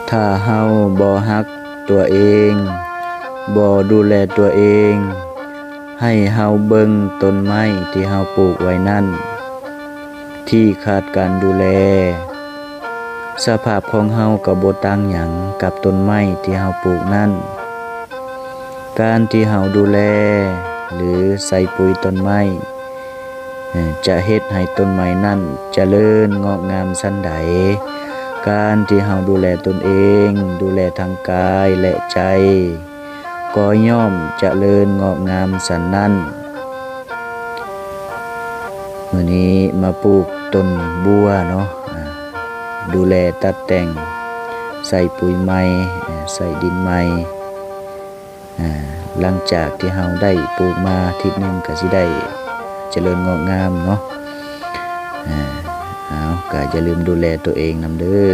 ຖ້າເຮົາບໍ່ຮັກຕົວເອງ, ບໍ່ດູແລຕົວເອງ, ໃຫ້ເຮົາເບິ່ງຕົ້ນໄມ້ທີ່ເຮົາປູກໄວ້ນັ້ນ ທີ່ຂາດການດູແລ, ສະພາບຂອງເຮົາກໍບໍ່ຕ່າງຫຍັງກັບຕົ້ນໄມ້ທີ່ເຮົາປູກນັ້ນ. ການທີ່ເຮົາດູແລ ຫຼື ໃສ່ປຸຍຕົ້ນໄມ້ ຈະເຮັດໃຫ້ຕົ້ນໄມ້ນັ້ນຈະເລີນງອກງາມສັນໃດ, ການທີ່ເຮົາດູແລຕົນເອງ, ດູແລທັງກາຍ ແລະ ໃຈ, ກໍຍ່ອມຈະເລີນງອກງາມສັນນັ້ນ. ມື້ນີ້ມາປູກຕົ້ນບົວເນາະ, ອາ, ດູແລຕັດແຕ່ງ, ໃສ່ປຸຍໃໝ່, ອາ, ໃສ່ດິນໃໝ່. ອາ, ຫຼັງຈາກທີ່ເຮົາໄດ້ປູກມາທິດໜຶ່ງ ກໍຊິໄດ້ຈະເລີນງອກງາມເນາະ. ອາ, ເອົາ, ກໍຢ່າລືມດູແລຕົວເອງນຳເດີ້.